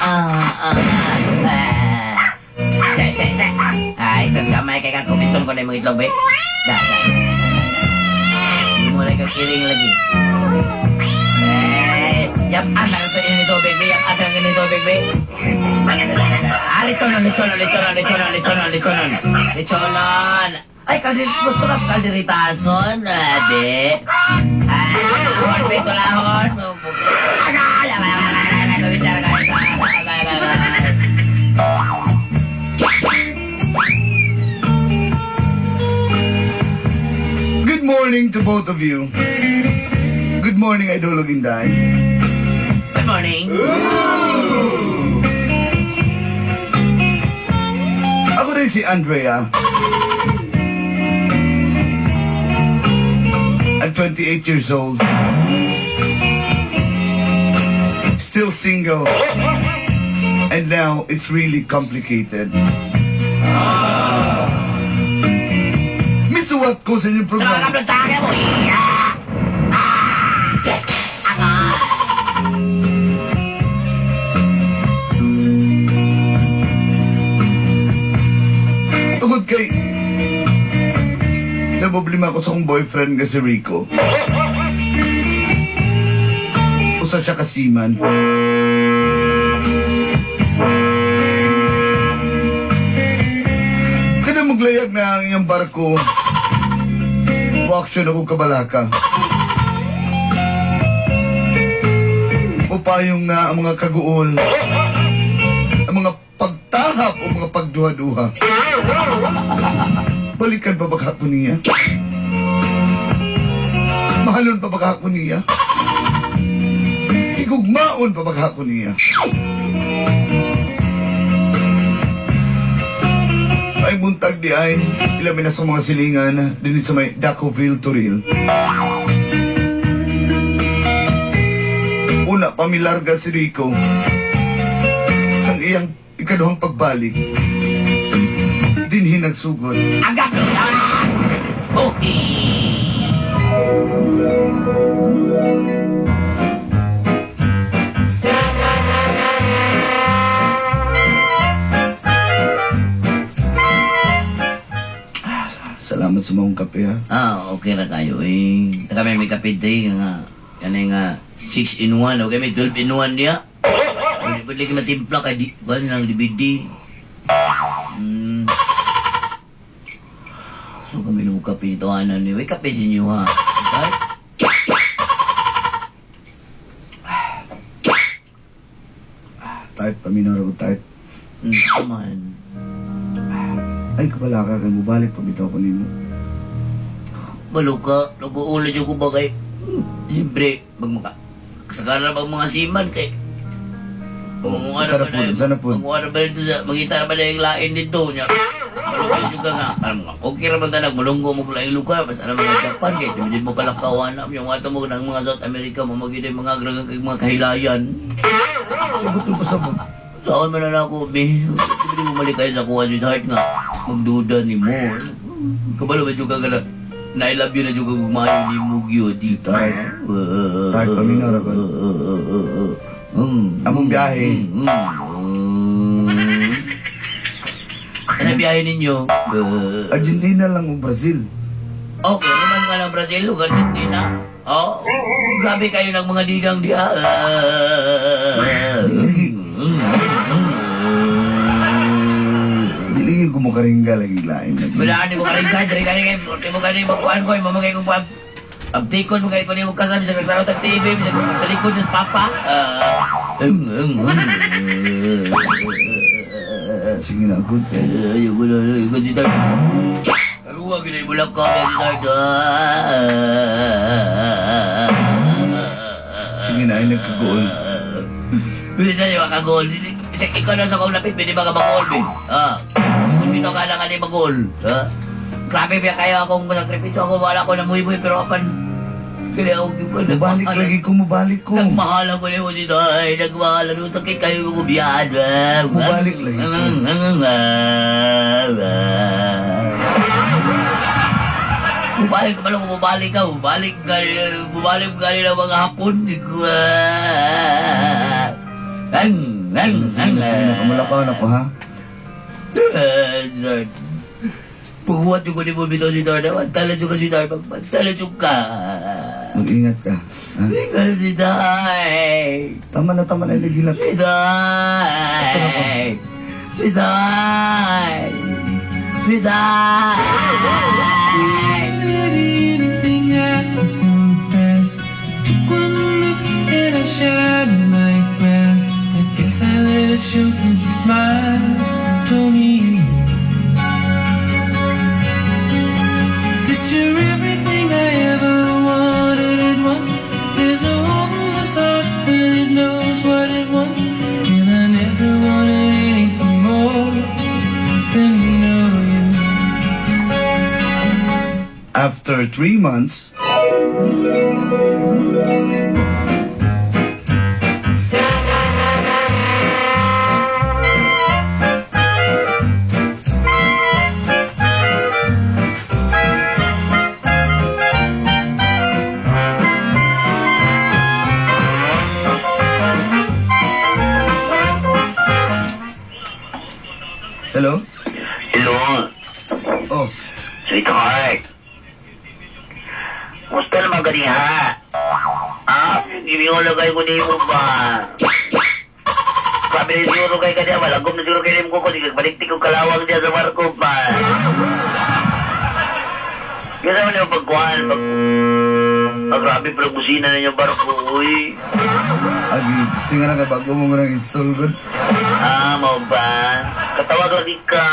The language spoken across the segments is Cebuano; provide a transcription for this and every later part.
Ah, ah, ah. Se, se, se. Ay, sus kamay kay kakupiton ko na imong itlog, be. Da, da. Di mo na kiling lagi. Eh, yap, ang ito ini tubig, be. Yap, ang ini tubig, be. Ah, litsonon, litsonon, litsonon, litsonon, litsonon, litsonon. Litsonon. Ay, kalderit, gusto ka kalderitason, ade. Ay, tulahon, be, tulahon. Good morning to both of you. Good morning, Idolo Inday. Good morning. Ako rin si Andrea. I'm 28 years old. Still single. And now it's really complicated. Misuwat ko sa inyong Sa mga programa. kablantake mo. Tungod kay naproblema ko sa akong boyfriend nga si Rico. Usa siya kasiman. Kada maglayag na ang iyang barko, action ako kabalaka. Upayong na ang mga kaguol, ang mga pagtahap o mga pagduha-duha. Balikan pa ba ako niya? Mahalon pa ba ako niya? Higugmaon pa ba ako niya? Ay buntag di ay ilabi na sa mga silingan din sa may Dacoville, Toril. Una, pamilarga si Rico sang iyang ikaduhang pagbalik. Dinhi nagsugod. Agap! Okay. Salamat sa mga kape ha. Ah, okay ra kayo eh. Kami may kape day nga kanay nga 6 in 1 o kami 12 in 1 diya. Pwede pwede ka matimpla kay di ba lang DVD. So kami nung kape nito anan ni. May kape sa inyo ha. Okay? Tart, paminaw ko tart. Man. Ay, kabalaka kay mubalik pabitaw ko nimo. Baluka, nag-uulad yung ko ba kay... Siyempre, magmaka... Kasagara bang mga seaman kay... Oh, sana po, sana po. Manguha na ba dito sa... Mangita na ba na yung lain dito niya? Baluka yung ka nga. Parang mga, okay ra man tanag, malunggo mo laing lugar. Basta na mga Japan kay, di mo kalakawan na. Yung ato mo ng mga South America, mamagid yung mga agragang kay mga kahilayan. Sabot mo pa sabot. Saan man na ako, be? Di ba bumalik kayo sa kuha sweetheart nga? Magduda ni mo. Kabalo ba juga ka na? Na I love you na juga gumayo ni mo gyud. Di Tart. Tart, paminaw ra ko. Among biyahe. Ano biyahe ninyo? Argentina lang o Brazil. Okay, naman nga ng Brazil o Argentina. Oh, grabe kayo ng mga didang diha. Dili yung kumukaringga lagi lain. Wala ni mo karingga, diri kani kay di mo kani magkuan ko, mamagay kong pag Abtikon mo kay kunin mo kasam sa nagtaraw tag TV, sa talikod ng papa. Sige na, good. Ayoko na, ayoko si Dad. Karuwa gina mo lang kami si Dad. Sige na, ay nagkagool. Bisa niya makagol. Isa ikaw na sa kong lapit, pwede ba ka magol, be? Ah. Kung dito ka lang ka magol. Ha? Grabe ba kayo akong sakripisyo ako, wala ko na buhay pero apan kaya ako Mubalik lagi ko, mubalik ko. Nagmahal ako nimo dito ay nagmahal ako sakit kayo mo biyan. Mubalik lagi ko. Mubalik ka pala, mubalik ka, mubalik ka, mubalik ka ng mga hapon. Ang, Sige na, sige na. Kamulakaw na ko, ha? Sir. Pagbuhat yung kunin mo bitaw si Dar. Mantala yung ka si Dar. Magmantala yung ka. Mag-ingat ka. Ha? Ikaw si Dar. Tama na, nagilak. Si Dar. Si Dar. Si Dar. Anything happen so fast. Took one look and I shattered like glass. I guess I let it show 'cause you smiled. Told me you knew that you're everything I ever wanted at once. There's no hole in this heart when it knows what it wants. And I never wanted anything more than to know you. After 3 months, Hello? Hello, Oh, sweetheart. Musta naman ganiha? Ah, gimiwala kayo ko nimo ba? Sabi ni siguro kay kaniya, malagom na siguro kay nimo ko, sige, baliktik ko kalawang diya sa barko pa. Kaya naman yung pagkuhan, pag grabe pa busina ninyo barko, uy. Agi, testing nga na kay bago mo nang install good. Ah, mao ba? Katawag lagi ka.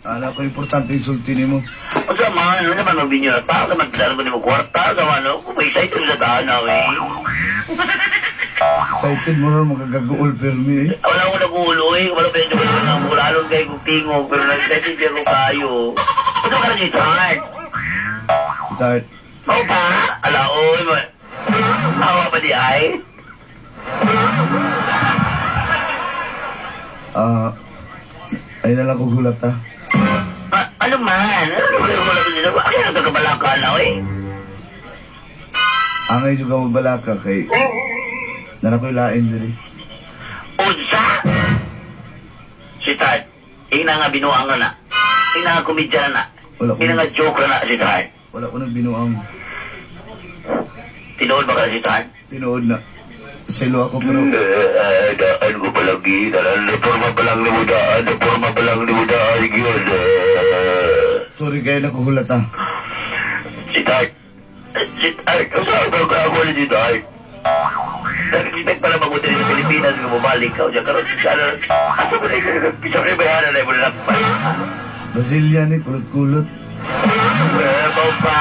Ala ko importante yung sulti nimo. Unsa man, ano naman magbinyo na tao, naman dala mo nimo kwarta, sa ano, kung may excited sa tanaw eh. Excited mo ron magagaguol permi eh. Wala ko nagulo eh, wala pa yung nang mulalon kayo kong tingog, pero nag-excited siya ko kayo. Ano ka na si Tart? Start. Mao ba? Ala, oy, ma. Awa ba di ay? Ah, ay na lang ko gulat ha. Ah, ano man? Ano ba yung wala ko dito? Bakit ang kagabalaka na eh? Angay juga mo balaka kay nana ko'y lain diri. Unsa? Si Tart, ina nga binuang na na. Ina nga komedya na na. Wala ko Ina nga joke na na si Tart. Wala ko nang binuang. Tinuod ba ka si Tart? Tinuod na. Selo ako pero Daan ko palagi. Daan, forma pa lang ni mo daan. Forma pa lang ni mo daan. Yun. Sorry kayo na kuhulat ha. Si Tart. Si Tart. Ang saan ba ka ako ni si Tart? Nag-expect pala mabuti rin sa Pilipinas kung bumalik ka. Diyan karon sana. Asa ba na ikaw? Bisa ko bayaran na mo lang. Brazilian eh, kulot-kulot. Papa.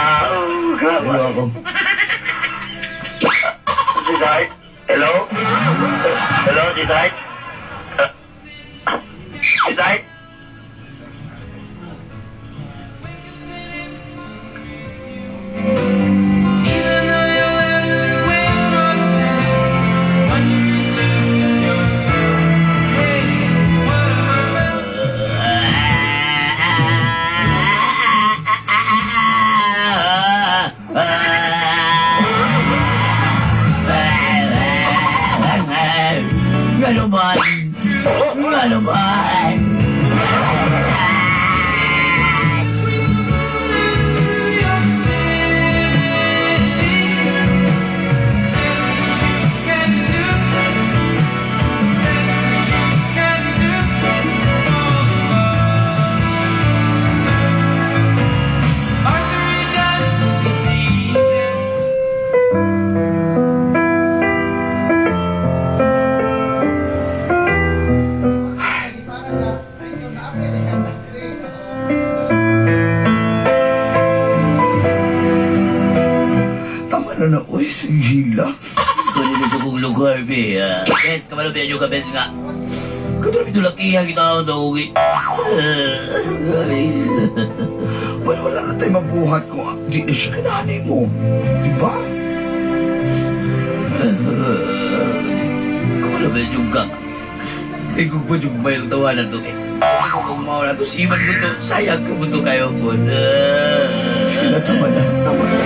Selo ako. Si Tart? Hello? Hello, si Tart? Si Tart? Even though you left way across town, wondering to yourself, hey, what am I about? Ano man? Ano man? Your city, best that you can do, best that you can do is fall apart. Arthur, he does as he pleases. Tama na na, uy, sige hila. Kunin na sa kong lugar, be. Bes, kamalo ba ka, bes nga. Kadro ito lakihan kita ako daw, uwi. Well, wala na tayo mabuhat kung di na siya kinani mo. Diba? Kamalo ba yung ka? Kay kung pa yung may tawanan to, eh. Kung kung mawala to, siman ko to, sayang ka mo to kayo po. Sige na, tama na, tama na.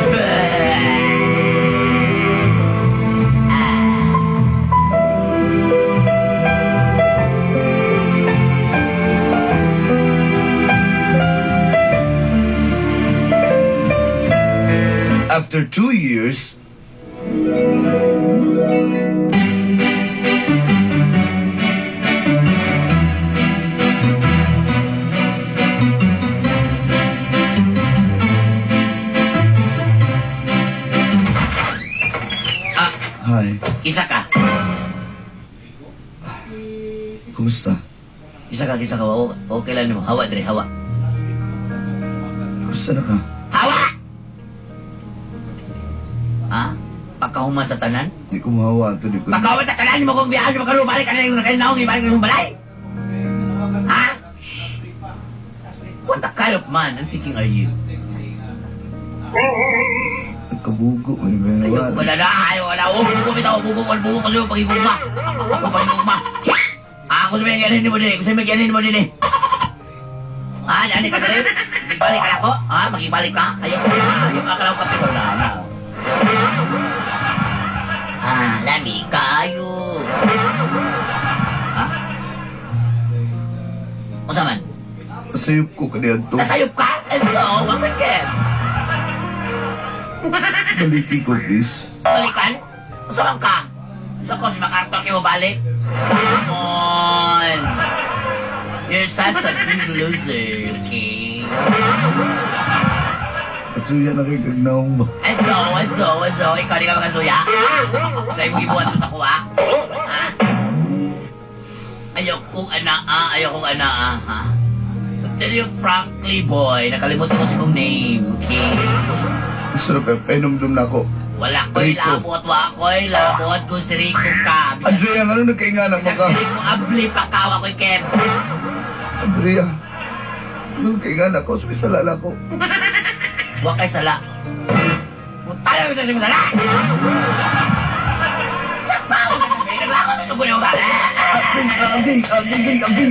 After 2 years, Ah, hi, isa ka. Kumusta? Isa ka, isa ka. Okay lang nimo. Hawa dire, hawa. Kumusta na ka? Hawa! Ha? Pagkahuman sa tanan? Di ko mahawa ito, di ko. Pagkahuman sa tanan, mo kong biyahan, mo karoon, balik ka na yung nakalinaong, ibalik ka yung balay! Ha? What the kind of man I'm thinking are you? Nagkabugo, may Ayoko meron. na na, ayoko na. Oh, bugo bitaw, bugo ko, bugo ko sa'yo, pagigugma. Ako pagigugma. Ah, gusto mo yung ganin mo din, gusto mo yung ganin mo din eh. Ah, dani ka dali. Magibalik ka na ako? Ah, magibalik ka? Ayoko. Ayoko ka lang kape. Wala na. Ah, lami kayo. Ha? Unsa man? Nasayop ko kaniya to. Nasayop ka? And so, what we get? Balikin ko, please. Balikan? Unsa man ka? Unsa ko si MacArthur kay mo balik? Come on! You're such a big loser, okay? Kasuya na kay kagnaong ba? And so, and so, and so, ikaw di ka makasuya? Sa imong gibuhat mo sa kuha? Ha? Ayokong ana, ayokong ana, ha? To tell you frankly, boy, nakalimutan ko si mong name, okay? Gusto na ka, painomdom na ako. Wala ko'y Rico. labot, wa ko'y labot kung si Rico ka. Bisan, Andrea, ano nagkainganak mo bisan ka? si Rico, abli pa ka, wa ko'y Kev. Andrea, ano nagkainganak ko? Sumisalala ko. Wa kay sala. Putala ko sa sala! Sakpaw! Naglakot ito ko ba? Agay, agay, agay, agay!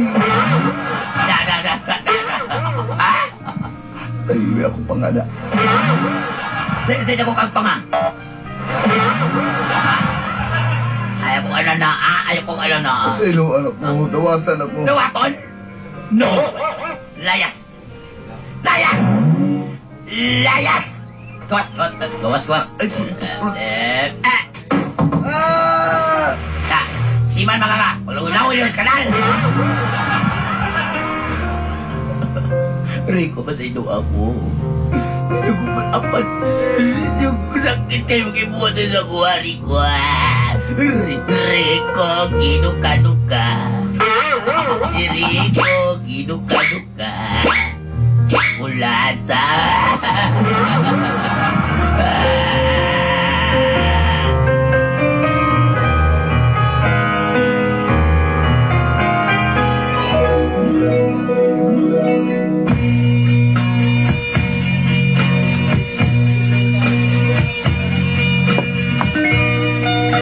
Da, da, da, da, da, da. Ha? Ay, may akong pangala. Sa sa ko kag panga. Ha? Ayaw kong ano na, ah, ayaw kong ano na. Sino, anak mo? Dawatan ako. Nawaton? No! Layas! Layas! Layas! Gawas, gawas, gawas, gawas. Ay, Eh, eh, Ah! Ta, siman mga ka, walang unaw sa kanal. Rico, masaydo ako. Hindi ko man apat. Hindi ko sakit kayo mag-ibuhat sa kuha, Rico. Ah. Rico, ginuka-nuka. Si Rico, ginuka.